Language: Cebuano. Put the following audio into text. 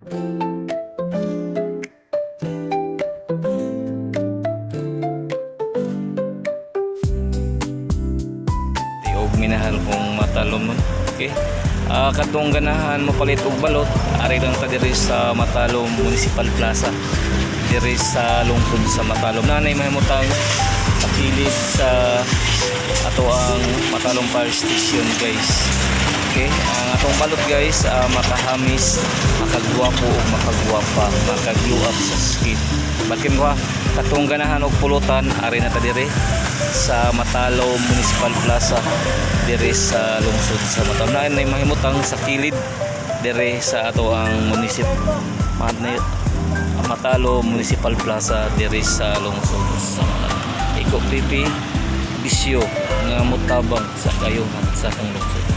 Og minahal kong Matalom nun. Okay. Katong ganahan mo palit og balot, ari lang ta diri sa Matalom Municipal Plaza. Diri sa lungsod sa Matalom. Nanay mahimutang sa kilid sa ato ang Matalom Fire Station, guys. Okay, ang atong balot, guys, makahamis, makagwapo ug makagwapa, makaglow up sa skin. Bakin ko ha, katong ganahan og pulutan, ari na ta diri sa Matalom Municipal Plaza diri sa lungsod sa Matalom. Na nay mahimutang sa kilid diri sa ato ang Matalom Municipal Plaza diri sa lungsod sa Matalom. Iko TV bisyo nga motabang sa kayuhan sa akong lungsod.